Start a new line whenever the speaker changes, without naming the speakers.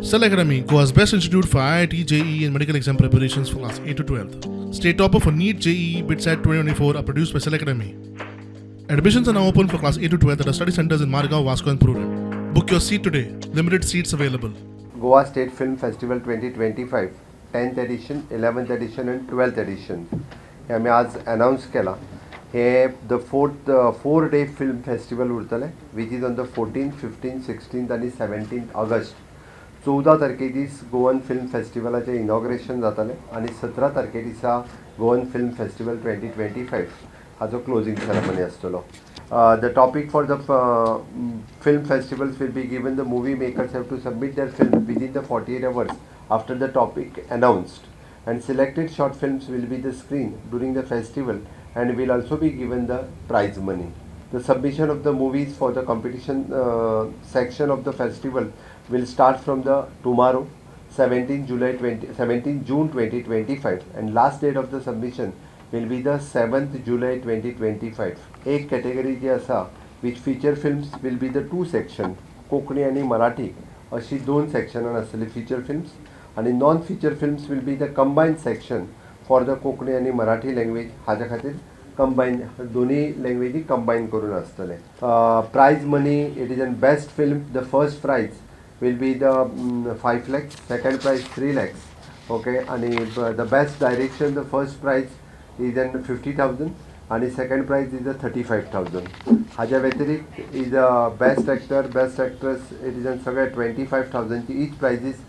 Cell Academy, Goa's best institute for IIT, JEE, and medical exam preparations for class 8 to 12. State topper for NEET, JEE, BITSAT 2024 are produced by Cell Academy. Admissions are now open for class 8 to 12 at our study centers in Margao, Vasco, and Prudent. Book your seat today. Limited seats available.
Goa State Film Festival 2025, 10th edition, 11th edition and 12th edition हे आमी आज अनावन्स केलां. हे the fourth 4 day film festival उरतलें, which is on the 14, 15, 16 आनी 17 August. 14 तारखे दीस Goan film फेस्टिवलाचें inauguration जातलें आनी 17 तारखे दिसा Goan Film Festival 2025 हाचो क्लोजींग सेरेमनी आसतलो. The topic for the film festivals will be given. The movie makers have to submit their film within the 48 hours after the topic announced, and selected short films will be the screen during the festival and will also be given the prize money. The submission of the movies for the competition section of the festival will start from the tomorrow, 17 July 20, 17 June 2025, and last date of the submission will be the 7th July 2025. एक category जी आसा, which feature films will be the two section, Konkani आनी मराठी अशी दोन सेक्शनान आसतली feature films, आनी non feature films will be the combined section for the Konkani आनी Marathi language. हाज्या खातीर कंबायन, दोन्ही लँग्वेजी कंबायन करून आसतले. Prize money, it is an best film, the first prize will be the 5 lakhs, second prize 3 lakhs, okay? आणि the best direction, the first prize is an 50,000 आणि second prize is a 35,000. हाज्या व्यतिरिक्त is a best actor, best actress, it is an सगळे 25,000ची each prizes.